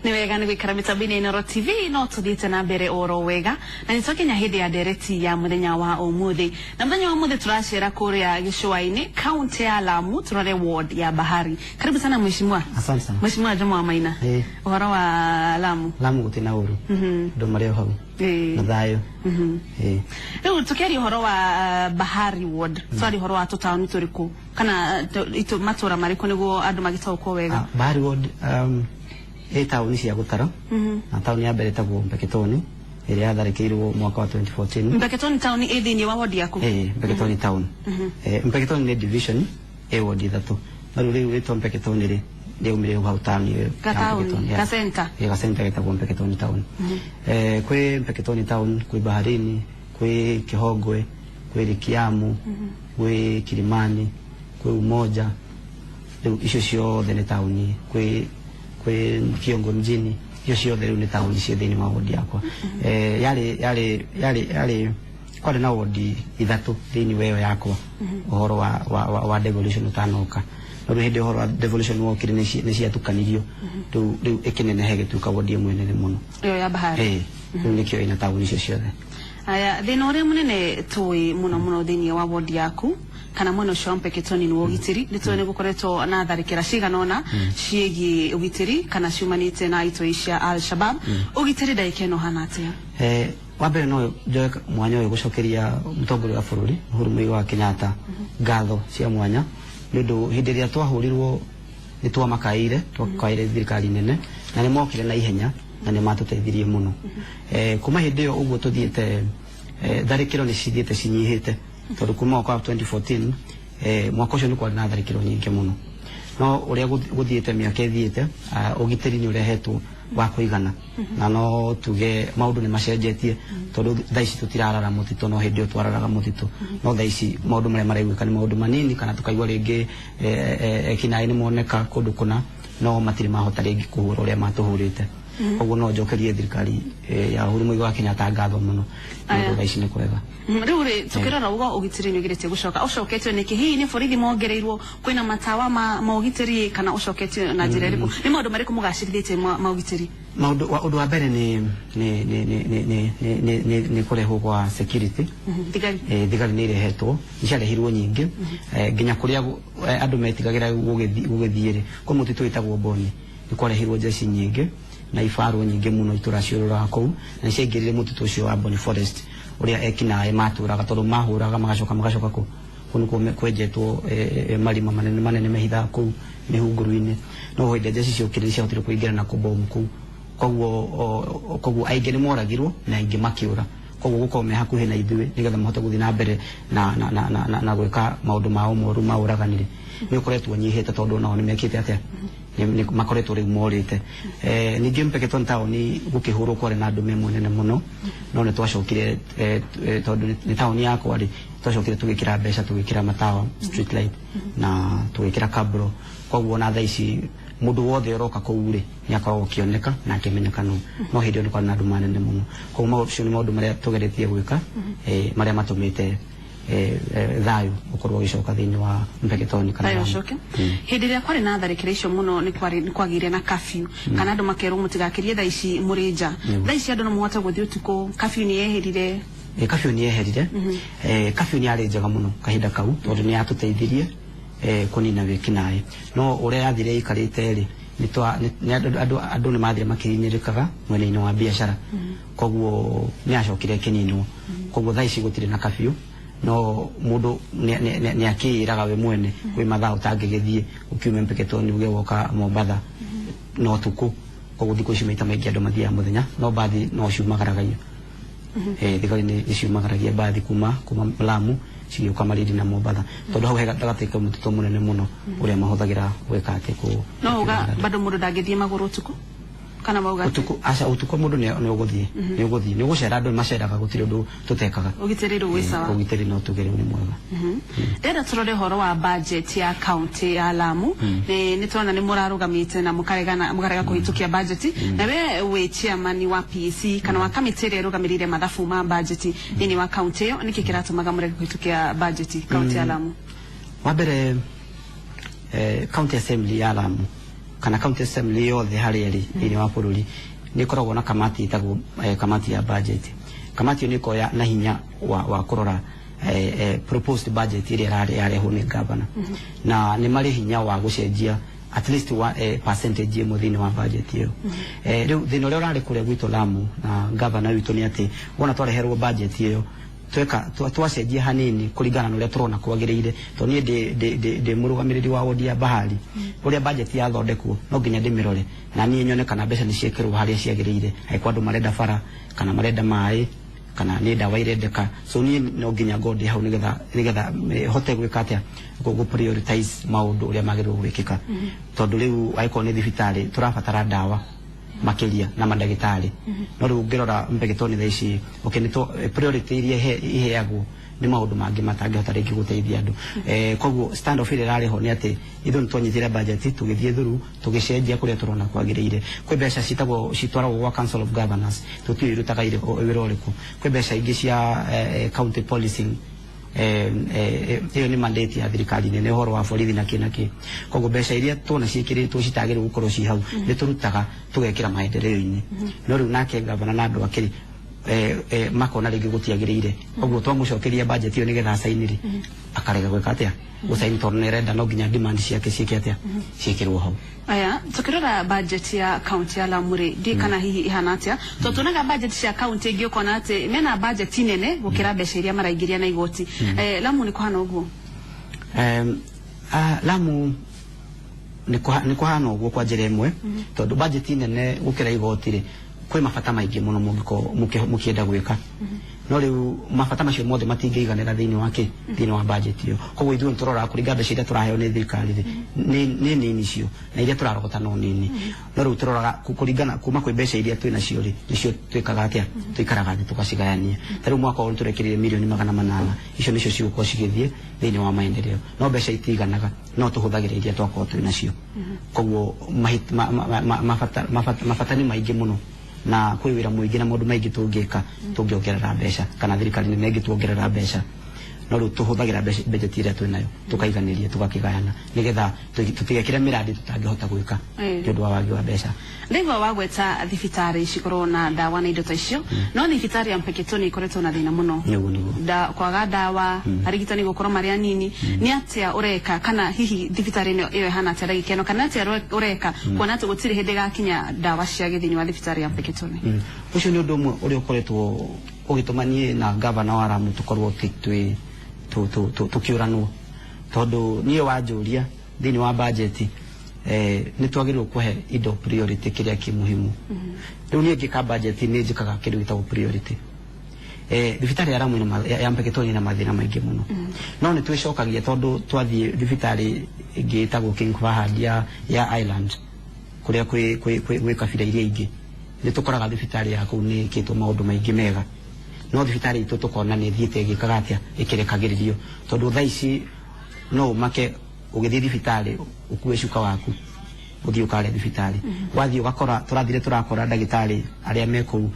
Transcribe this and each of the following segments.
Nĩ wega nĩ gũikara mĩtambo-inĩ ya Inooro TV, no tũthiĩte na mbere oro wega na nĩ twakinya hĩndĩ ya ndereti ya mũthenya wa ũmũthĩ. Na mũthenya wa ũmũthĩ tũracera kũrĩa gĩcũa-inĩ, kaunti ya Lamu, tũrore ward ya Bahari. Karibu sana, mheshimiwa. Asante sana. Mheshimiwa Jomo wa Maina. Ũhoro wa Lamu? Lamu gũtirĩ na ũru. Andũ marĩ o hau. Na thayũ. Rĩu tũkĩaria ũhoro wa Bahari ward, twaria ũhoro wa tũtaũni tũrĩkũ kana matũra marĩkũ nĩguo andũ magĩtaũkwo wega? Ah, Bahari ward ĩ taũni cia gũtara. Na taũni ya mbere ĩtagwo Mpeketoni, ĩrĩa yatharĩkĩirwo mwaka wa 2014. Mpeketoni taũni ĩ thĩinĩ wa ward yaku? Ĩ Mpeketoni town. Mpeketoni nĩ division ĩ ward ithatũ. No rĩu rĩtwa Mpeketoni rĩ rĩaumire hau taũni ĩyo ya Gataũni, Mpeketoni, yeah. ga center. Ĩ gacenta getagwo Mpeketoni town. Kwĩ Mpeketoni town, kwĩ Baharini, kwĩ Kihongwe, kwĩ Likiamu, kwĩ Kilimani, kwĩ Umoja. Rĩu icio ciothe nĩ taũni, kwĩ Kiongo mjini, icio ciothe rĩu nĩ taũni ciĩ thĩinĩ wa wodi yakwa. Yarĩ kwarĩ na wodi ithatũ thĩinĩ wa ĩyo yakwa ũhoro wa devolution ũtanoka. No rĩu hĩndĩ ũhoro wa devolution wokire, nĩ ciatukanirio, rĩu ĩkĩneneha ĩgĩtuĩka wodi ĩmwe nene mũno. Ĩyo ya Bahari. Ĩĩ, rĩu nĩkĩo ĩna taũni icio ciothe. Aya, thĩna ũrĩa mũnene tũĩ mũno mũno thĩinĩ wa ward yaku kana mwena ũcio wa Mpeketoni nĩ wa ũgitĩri. Nĩ tũĩ nĩ gũkoretwo na tharĩkĩra cigana ũna ciĩgiĩ ũgitĩri kana ciumanĩte na itoi cia Al Shabab. Ũgitĩri ndagĩka ĩno ũhana atĩa? Wa mbere no njoe mwanya ũyũ gũcokeria mũtongoria wa bũrũri Uhuru Muigai wa Kenyatta ngatho cia mwanya, nĩ ũndũ hĩndĩ ĩrĩa twahũrirwo nĩ twamakaĩire, twakaĩire thirikari nene na nĩ mokire na ihenya na nĩ matũteithirie mũno. Kuma hĩndĩ ĩyo ũguo tũthiĩte, tharĩkĩro nĩ cithiĩte cinyihĩte, tondũ kuma mwaka wa 2014, mwaka ũcio nĩ kwarĩ na tharĩkĩro nyingĩ mũno. No ũrĩa gũthiĩte mĩaka ĩthiĩte, ũgitĩri nĩ ũrehetwo wa kũigana na no tuge maũndũ nĩ macenjetie, tondũ thaa ici tũtirarara mũtitũ, no hĩndĩ ĩyo twararaga mũtitũ. No thaa ici maũndũ marĩa maraiguĩka nĩ maũndũ manini, kana tũkaigua rĩngĩ ekinaĩ nĩ moneka kũndũ kũna, no matirĩ mahota rĩngĩ kũhũra ũrĩa matũhũrĩte. Koguo no njokerie thirikari ya Uhuru Muigai wa Kenyatta ngatho mũno, nĩ ũndũ thaa ici nĩ kwega. Rĩu rĩ, tũkĩrora uga ũgitĩri nĩ ũgirĩtie gũcoka, ũcoketio nĩkĩ? Hihi nĩ borithi mongereirwo, kwĩna matawa ma ũgitĩri, kana ũcoketio na njĩra ĩrĩkũ? Nĩ maũndũ marĩkũ mũgacĩrithĩtie ma ũgitĩri? Maũndũ ũndũ wa mbere nĩ kũrehwo kwa security. Thigari. Thigari nĩ irehetwo, nĩ ciarehirwo nyingĩ, nginya kũrĩa andũ metigagĩra gũgĩthiĩ rĩ, kwĩ mũtitũ wĩtagwo Boni, nĩ kwarehirwo jeshi nyingĩ na ibarũ nyingĩ mũno itũraciũrũraga kũu, na nĩ ciaingĩrire mũtitũ ũcio wa Boni Forest ũrĩa ekinaĩ matũraga, tondũ mahũraga magacoka kũu. Kũu nĩkuo kwenjetwo marima manene manene mehithaga kũu mĩhunguru-inĩ. No hĩndĩ jeshi ciokire nĩ ciahotire kũingĩra na kũbomu kũu, koguo aingĩ nĩ moragirwo na aingĩ makĩũra. Koguo gũkorwo me hakuhĩ na ithuĩ nĩgetha mahote gũthiĩ na mbere na gwĩka maũndũ mao moru ma ũragani-rĩ, nĩ ũkoretwo ũnyihĩte, tondũ nao nĩ mekĩte atĩa, nĩ makoretwo rĩu morĩte. Ningĩ Mpeketoni taũni gũkĩhũrwo kwarĩ na ndũme ĩmwe nene mũno, no nĩ twacokire, tondũ nĩ taũni yakwa rĩ, twacokire tũgĩkĩra mbeca, tũgĩkĩra matawa, street light, na tũgĩkĩra kabro. Koguo na thaa ici mũndũ wothe ũroka kũu rĩ, nĩ akoragwo akĩoneka na akĩmenyeka. No hĩndĩ ĩyo nĩ kwarĩ na nduma nene mũno. Koguo macio nĩ maũndũ marĩa tũgeretie gwĩka, marĩa matũmĩte thayũ ũkorwo ũgĩcoka thĩinĩ wa Mpeketoni kana Thayũ Lamu. ũcoke. Hĩndĩ ĩrĩa kwarĩ na tharĩkĩra icio mũno, nĩ kwagĩire na curfew kana andũ makerwo mũtigakĩrie thaa ici mũrĩ nja. Thaa ici andũ no mũhote gũthiĩ ũtukũ? Curfew nĩ yeherire? Curfew nĩ yeherire. Curfew nĩ yarĩ njega mũno kahinda kau, tondũ nĩ yatũteithirie kũnina wĩkinaĩ. No ũrĩa yathire ĩikarĩte rĩ, nĩ andũ nĩ mathire makĩhinyĩrĩkaga mwena-inĩ wa biacara, koguo nĩ yacokire ĩkĩninwo. Koguo thaa ici gũtirĩ na curfew, no mũndũ nĩ akĩĩraga we mwene kwĩ mathaa ũtangĩgĩthiĩ ũkiume Mpeketoni uge woka Mombatha no ũtukũ. Koguo thikũ ici maita maingĩ andũ mathiaga mũthenya, no mbathi no ciumagaragio. Thigari nĩ ciumagaragia mbathi kuma Lamu cigĩũka Malindi na Mombatha, tondũ hau he gatagatĩ ka mũtitũ mũnene mũno ũrĩa mahũthagĩra gwĩka atĩ kũ No uga bado mũndũ ndangĩthiĩ magũrũ ũtukũ kana mauga atĩ? Ũtukũ aca, ũtukũ mũndũ nĩ ũgũthiĩ, nĩ ũgũcera, andũ nĩ maceraga, gũtirĩ ũndũ tũtekaga. Ũgitĩri rĩu wĩ sawa? Ũgitĩri no tuge rĩu nĩ mwega. Ndĩrenda tũrore ũhoro wa budget ya county ya Lamu. Nĩ tũrona nĩ mũrarũgamĩte na mũkaregana, mũkarega kũhĩtũkia budget, na we wĩ chairman wa PAC kana wa kamĩtĩ ĩrĩa ĩrũgamĩrĩire mathabu ma budget thĩinĩ wa county ĩyo. Nĩkĩ kĩratũmaga mũrege kũhĩtũkia budget county ya Lamu? Wa mbere, county assembly ya Lamu Kana county assembly yothe harĩa ĩrĩ thĩinĩ wa bũrũri nĩ ĩkoragwo na kamati ĩtagwo kamati ya budget. Kamati ĩyo nĩ ĩkoragwo na hinya wa kũrora proposed budget ĩrĩa yarehwo nĩ governor, na nĩ marĩ hinya wa gũcenjia at least wa percentage ĩmwe thĩinĩ wa budget ĩyo. Rĩu thĩna ũrĩa ũrarĩ kũrĩa gwitũ Lamu na governor witũ nĩ atĩ wona twareherwo budget ĩyo, tweka twacenjia hanini kũringana na ũrĩa tũrona kwagĩrĩire, tondũ niĩ ndĩ mũrũgamĩrĩri wa wodi ya Bahari. Ũrĩa budget yathondekwo no nginya ndĩmĩrore na niĩ nyone kana mbeca nĩ ciĩkĩrwo harĩa ciagĩrĩire, angĩkorwo andũ marenda bara kana marenda maĩ kana nĩ ndawa irendeka. So niĩ no nginya ngorwo ndĩ hau nĩgetha hote gwĩka atĩa, gũ prioritize maũndũ ũrĩa magĩrĩirwo gwĩkĩka, tondũ rĩu angĩkorwo nĩ thibitarĩ tũrabatara ndawa makĩria na mandagĩtarĩ, no rĩu ũngĩrora Mpeketoni thaa ici, okay, nĩ priority iria iheagwo nĩ maũndũ mangĩ matangĩhota rĩngĩ gũteithia andũ. Koguo stand off ĩrĩa ĩrarĩ ho nĩ atĩ ithuĩ nĩ twanyitire budget, tũgĩthiĩ through, tũgĩcenjia kũrĩa tũrona kwagĩrĩire. Kwĩ mbeca citagwo citwaragwo gwa Council of Governors, tũtiũĩ irutaga wĩra ũrĩkũ. Kwĩ mbeca ingĩ cia county policing, ĩyo nĩ mandate ya thirikari nene, ũhoro wa borithi na kĩ na kĩ. Koguo mbeca iria tuona ciĩkĩrĩtwo citagĩrĩirwo gũkorwo ci hau nĩ tũrutaga tũgekĩra maendeleo-inĩ. No rĩu nake gavana na andũ akĩrĩ makona rĩngĩ gũtiagĩrĩire. Koguo twamũcokeria budget ĩyo nĩgetha acaini rĩ, akarega gwĩka atĩa, gũcaini, tondũ nĩarenda no nginya demand ciake ciĩke atĩa, ciĩkĩrwo hau. Aya, tukirora budget ya county ya Lamu rĩ, ndi kana hihi ihana atia, to tuonaga budget cia county ingĩ ũkona atĩ mena budget nene gũkĩra mbeca iria maraingĩria na igoti. Lamu nĩ kũhana ũguo? Lamu nĩ kũhana ũguo kwa njĩra ĩmwe, tondũ budget nene gũkĩra igoti rĩ, kwĩ mabata maingĩ mũno mũngĩkorwo mũkĩenda gwĩka, no rĩu mabata macio mothe matingĩiganĩra thĩinĩ wa kĩ, thĩinĩ wa budget ĩyo. Koguo ithuĩ nĩtũroraga kũringana mbeca iria tũraheo nĩ thirikari rĩ, nĩ nini cio, na iria tũrarogota no nini, no rĩu tũroraga kũringana kuma kwĩ mbeca iria twĩ nacio rĩ, nĩcio twĩkaga atĩa, tũikaraga thĩ tũgacigayania. Ta rĩu mwaka ũyũ nĩtũrekĩrire mirioni 800, icio nĩcio cigũkorwo cigĩthiĩ thĩinĩ wa maendeleo, no mbeca itiganaga, no tũhũthagĩra iria twakorwo twĩ nacio. Koguo mabata nĩ maingĩ mũno na kwĩ wĩra mũingĩ na maũndũ maingĩ tũngĩka tũngĩongerera mbeca kana thirikari nene ĩngĩtuongerera mbeca, no rĩu tũhũthagĩra budget ĩrĩa twĩ nayo, tũkaiganĩria, tũgakĩgayana nĩgetha tũtigekĩre mĩrandi tũtangĩhota gwĩka nĩ ũndũ wa wagi wa mbeca. Ndaigua wagweta thibitarĩ cikorwo na ndawa na indo ta icio, no thibitarĩ ya Mpeketoni ĩkoretwo na thĩna mũno. Nĩguo. Da, kwaga ndawa, arigitani gũkorwo marĩ anini. Nĩ atĩa ũreka, kana hihi thibitarĩ ĩno ĩyo ĩhana atĩa ndagĩka ĩno, kana atĩa ũreka kuona atĩ gũtirĩ hĩndĩ ĩgakinya ndawa ciage thĩinĩ wa thibitarĩ ya Mpeketoni? Ũcio nĩ ũndũ ũmwe ũrĩa ũkoretwo ũgĩtũma niĩ na gavana wa Lamu tũkorwo twĩ tũkĩũranwo, tondũ niĩ wanjũria thĩinĩ wa budget nĩ twagĩrĩirwo kũhe indo priority kĩrĩa kĩ muhimu. Rĩu niĩ ngĩka budget nĩ njĩkaga kĩndũ gĩtagwo priority. Thibitarĩ ya Lamu ya Mpeketoni ĩna mathĩna maingĩ mũno, no nĩ twĩcokagia tondũ twathiĩ thibitarĩ ĩngĩ ĩtagwo King Fahad ya Island kũrĩa kwĩ kabira iria ingĩ, nĩ tũkoraga thibitarĩ ya kũu nĩ ĩkĩtwo maũndũ maingĩ mega, no thibitarĩ itũ tũkona nĩ ĩthiĩte ĩgĩkaga atĩa, ĩkĩrekagĩrĩrio, tondũ thaa ici no ũmake ũgĩthiĩ thibitarĩ ũkue cuka waku ũthiĩ ũkare thibitarĩ. Wathiĩ ũgakora tũrathire tũrakora ndagĩtarĩ arĩa me kũu,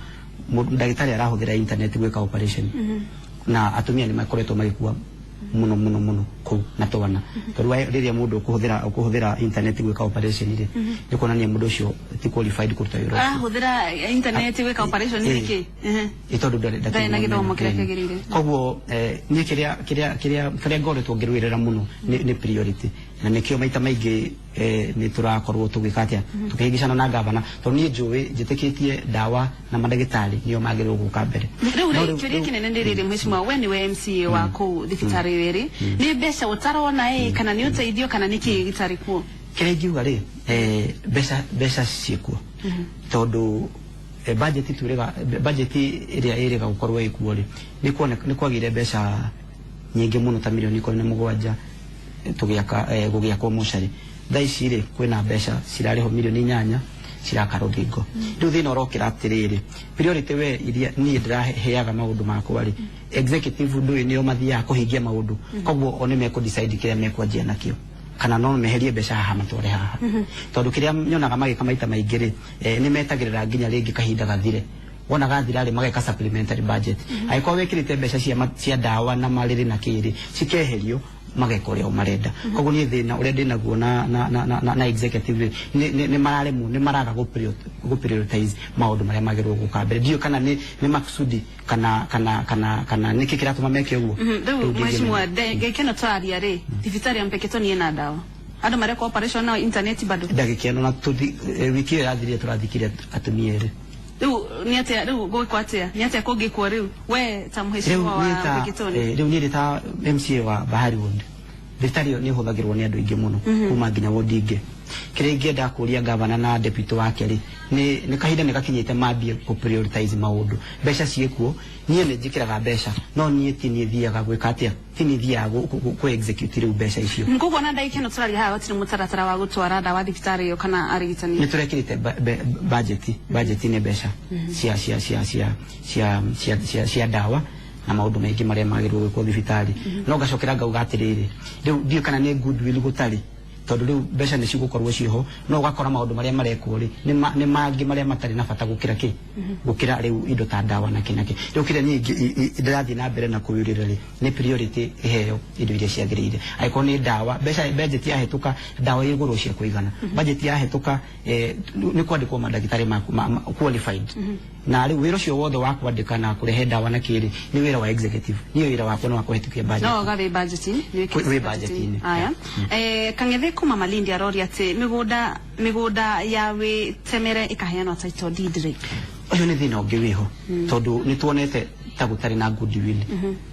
ndagĩtarĩ arahũthĩra internet gwĩka operation, na atumia nĩ makoretwo magĩkua mũno mũno mũno kũu na twana, tondũ rĩrĩa mũndũ ũkũhũthĩra internet gwĩka operation rĩ, nĩ kuonania mũndũ ũcio ti qualified kũruta wĩra ũcio. Arahũthĩra internet gwĩka operation nĩkĩ? Ĩ tondũ ndarĩ na gĩthomo kĩrĩa kĩagĩrĩire. Koguo niĩ kĩrĩa ngoretwo ngĩrũĩrĩra mũno nĩ priority, na nĩkĩo maita maingĩ nĩ tũrakorwo tũgĩka atĩa, tũkĩhĩngĩcana na gavana, tondũ niĩ njũĩ njĩtĩkĩtie ndawa na mandagĩtarĩ nĩo magĩrĩirwo gũka mbere. Rĩu rĩ, kĩũria kĩnene nĩ rĩrĩ, mheshimiwa, we nĩwe MCA wa kũu thibitarĩ ĩyo ĩrĩ, nĩ mbeca ũtarona ĩ, kana nĩ ũteithio, kana nĩ kĩĩ gĩtarĩ kuo? Kĩrĩa ingiuga rĩ, mbeca ciĩkuo, tondũ budget twĩrĩga budget ĩrĩa ĩrĩga gũkorwo ĩkuo rĩ, nĩ kwagĩire mbeca nyingĩ mũno ta mirioni 17 tũgĩaka gũgĩakwo mocarĩ. Thaa ici rĩ, kwĩna mbeca cirarĩhwo mirioni 8 ciraka rũthingo. Rĩu thĩna ũrokĩra atĩrĩrĩ, priority we iria niĩ ndĩraheaga maũndũ makwa rĩ, executive ndũĩ nĩo mathiaga kũhingia maũndũ, koguo o nĩ mekũ decide kĩrĩa mekwanjia nakĩo, kana no meherie mbeca haha matware haha, tondũ kĩrĩa nyonaga magĩka maita maingĩ rĩ, nĩ metagĩrĩra nginya rĩngĩ kahinda gathire. Wona gathira rĩ, mageka supplementary budget. Angĩkorwo wĩkĩrĩte mbeca cia ndawa na marĩrĩ na kĩrĩ, cikeherio. mageka ũrĩa o marenda. Koguo niĩ thĩna ũrĩa ndĩnaguo na executive nĩ mararemwo, nĩ maraga gũ prioritize maũndũ marĩa magĩrĩirwo gũka mbere. Ndiũĩ kana nĩ makusudi kana nĩkĩ kĩratũma meke ũguo. Rĩu mheshimiwa, ndagĩka ĩno tũraria rĩ, thibitarĩ ya Mpeketoni ĩna ndawa, andũ mareka operation na internet bado? Ndagĩka ĩno na wiki ĩyo yathirire tũrathikire atumia erĩ. Rĩu nĩ atĩa? Rĩu gwĩkwo atĩa? Nĩ atĩa kũngĩkwo rĩu we ta mheshimiwa wa Mpeketoni? Rĩu niĩ ndĩ ta MCA wa Bahari Ward, thibitarĩ ĩyo nĩ ĩhũthagĩrwo nĩ andũ aingĩ mũno kuma nginya wodi ingĩ. Kĩrĩa ingĩenda kũria gavana na deputy wake rĩ, nĩ kahinda nĩ gakinyĩte mambie kũ prioritize maũndũ. Mbeca ciĩkuo, niĩ nĩ njĩkĩraga mbeca, no niĩ ti niĩ thiaga gwĩka atĩa, ti niĩ thiaga kũ execute rĩu mbeca icio. Koguo na ndagĩka ĩno tũraria haha gũtirĩ mũtaratara wa gũtwara ndawa thibitarĩ ĩyo kana arigitani? Nĩ tũrekĩrĩte budget nĩ mbeca cia ndawa na maũndũ maingĩ marĩa magĩrĩirwo gwĩkwo thibitarĩ. No ngacokera ngauga atĩrĩrĩ, rĩu ndiũĩ kana nĩ goodwill gũtarĩ, tondũ rĩu mbeca nĩ cigũkorwo ciĩho, no ũgakora maũndũ marĩa marekwo rĩ nĩ mangĩ marĩa matarĩ na bata gũkĩra kĩ, gũkĩra rĩu indo ta ndawa na kĩ na kĩ. Rĩu kĩrĩa niĩ ndĩrathiĩ na mbere na kũyũrĩra rĩ, nĩ priority ĩheo indo iria ciagĩrĩire. Angĩkorwo nĩ ndawa, mbeca budget yahĩtũka, ndawa igũrũ cia kũigana, budget yahĩtũka, nĩ kwandĩkwo mandagĩtarĩ ma qualified. Na rĩu wĩra ũcio wothe wa kwandĩka na kũrehe ndawa na kĩrĩ nĩ wĩra wa executive. Niĩ wĩra wakwa nĩ wa kũhĩtũkia budget. No ũgathiĩ budget-inĩ nĩ wĩkĩte? Wĩ budget-inĩ. Aya, Kang'ethe kuma Malindi aroria atĩ mĩgũnda ya wĩtemere ĩkaheanwo title deed rĩ? Ũcio nĩ thĩna ũngĩ wĩho, tondũ nĩ tuonete ta gũtarĩ na goodwill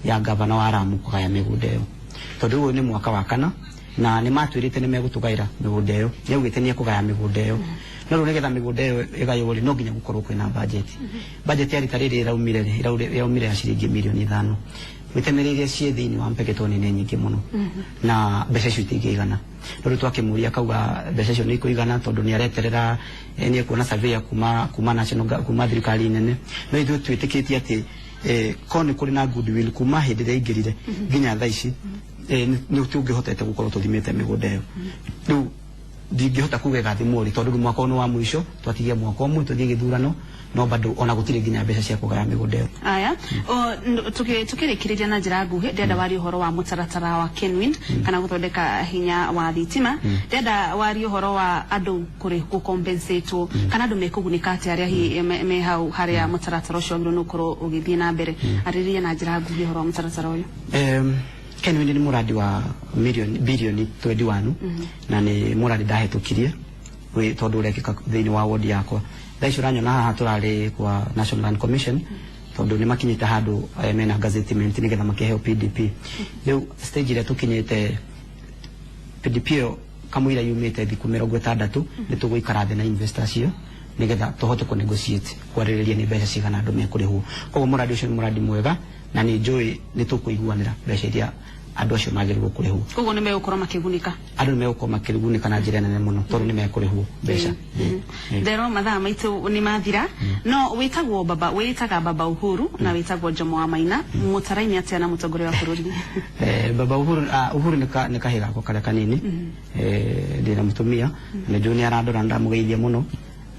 ya gavana wa Lamu kũgaya mĩgũnda ĩyo, tondũ ũyũ nĩ mwaka wa kana na nĩ matwĩrĩte nĩ megũtũgaĩra mĩgũnda ĩyo. Nĩ augĩte nĩ ekũgaya mĩgũnda ĩyo, no rĩu nĩgetha mĩgũnda ĩyo ĩgaywo rĩ, no nginya gũkorwo kwĩna budget. Budget ya rita rĩrĩ ĩraumire rĩ, ĩraumire ya ciringi mirioni 5. Wĩtemere iria ciĩ thĩinĩ wa Mpeketoni nĩ nyingĩ mũno na mbeca icio itingĩigana. No rĩu twakĩmũria akauga mbeca icio nĩ ikũigana, tondũ nĩ areterera, nĩ ekuona surveyor kuma national kuma thirikari nene. No ithuĩ twĩtĩkĩtie atĩ korwo nĩ kũrĩ na goodwill kuma hĩndĩ ĩrĩa aingĩrire nginya thaa ici, nĩ tũngĩhotete gũkorwo tũthimĩte mĩgũnda ĩyo. Rĩu ndingĩhota kuga ĩgathimwo rĩ, tondũ rĩu mwaka ũyũ nĩ wa mũico, twatigia mwaka ũmwe tũthiĩ gĩthurano, no bado ona gũtirĩ nginya mbeca cia kũgaya mĩgũnda ĩyo. Aya, tukĩrĩkĩrĩria na njĩra nguhĩ, ndĩrenda warie ũhoro wa mũtaratara wa Kenwind kana gũthondeka hinya wa thitima. Ndĩrenda warie ũhoro wa andũ kũrĩ gũcompensatwo kana andũ mekũgunĩka atĩa arĩa hihi me hau harĩa mũtaratara ũcio wagĩrĩirwo nĩ gũkorwo ũgĩthiĩ na mbere. Arĩrĩria na njĩra nguhĩ ũhoro wa mũtaratara ũyũ. Kenwind nĩ mũradi wa milioni bilioni 21 na nĩ mũradi ndahĩtũkirie tondũ ũrekĩka thĩinĩ wa ward yakwa. Thaa ici ũranyona haha tũrarĩ kwa National Land Commission, tondũ nĩ makinyĩte handũ mena gazettement nĩgetha makĩheo PDP. Rĩu stage ĩrĩa tũkinyĩte, PDP ĩyo kamũira yumĩte thikũ 60, nĩ tũgũikara thĩ na investors acio nĩgetha tũhote kũ negotiate, kwarĩrĩria nĩ mbeca cigana andũ mekũrĩhwo. Koguo mũradi ũcio nĩ mũradi mwega na nĩ njũĩ nĩ tũkũiguanĩra mbeca iria andũ acio magĩrĩirwo kũrĩhwo. Koguo nĩ megũkorwo makĩgunĩka? Andũ nĩ megũkorwo makĩgunĩka na njĩra nene mũno, tondũ nĩ mekũrĩhwo mbeca. Ndero mathaa maitũ nĩ mathira, no wĩtagwo baba, wĩtaga Baba Uhuru na wĩtagwo Jomo wa Maina, mũtaraini atĩa na mũtongoria wa bũrũri? Baba Uhuru, Uhuru nĩ kahĩ gakwa karĩa kanini. Ndĩna mũtumia na nĩ njũĩ nĩ arandora, ndamũgeithia mũno,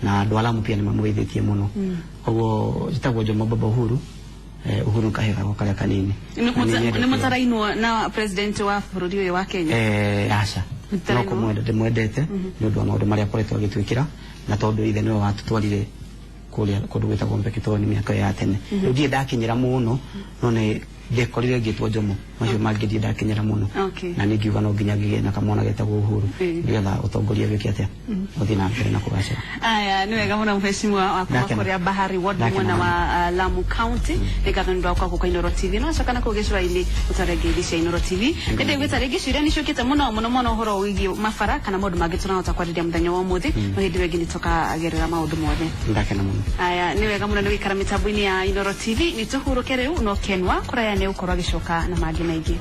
na andũ a Lamu pia nĩ mamũgeithĩtie mũno. Koguo njĩtagwo Jomo Baba Uhuru. Uhuru nĩ kahĩ gakwa karĩa kanini. Nĩ Na nĩ nyendete. Nĩ mũtarainwo na president wa bũrũri ũyũ wa Kenya? Aca. Mũtarainwo? No kũmwenda ndĩmwendete nĩ ũndũ wa maũndũ marĩa akoretwo agĩtwĩkĩra, na tondũ ithe nĩwe watũtwarire kũrĩa kũndũ gwĩtagwo Mpeketoni mĩaka ya tene. Rĩu ndirĩ ndakinyĩra mũno, no nĩ ndekorire ngĩtwo Jomo, macio mangĩ ndirĩ ndakinyĩra mũno. Na nĩ ngiuga no nginya ngĩgĩe na kamwana getagwo Uhuru nĩgetha ũtongoria wĩke atĩa, ũthiĩ na mbere na kũgacĩra. Aya, nĩ wega mũno mheshimiwa wa kuma Ndakena. kũrĩa Bahari Ward, Ndakena mwena mũno. wa Lamu County. Nĩ ngatho nĩ ũndũ wa gũka gũka Inooro TV no coka na kũu gĩcũa-inĩ ũtware ngeithi cia Inooro TV. Nĩ ndaiguĩte rĩngĩ ciũria nĩ ciũkĩte mũno mũno mũno ũhoro wĩgiĩ mabara kana maũndũ mangĩ tũrahota kwarĩria mũthenya wa ũmũthĩ, no hĩndĩ ĩyo ĩngĩ nĩ tũkagerera maũndũ mothe. Ndakena mũno. Aya, nĩ wega mũno nĩ gũikara mĩtambo-inĩ ya Inooro TV. Nĩ tũhurũke rĩu, no Kenwa kũraya nĩ gũkorwo agĩcoka na mangĩ maingĩ.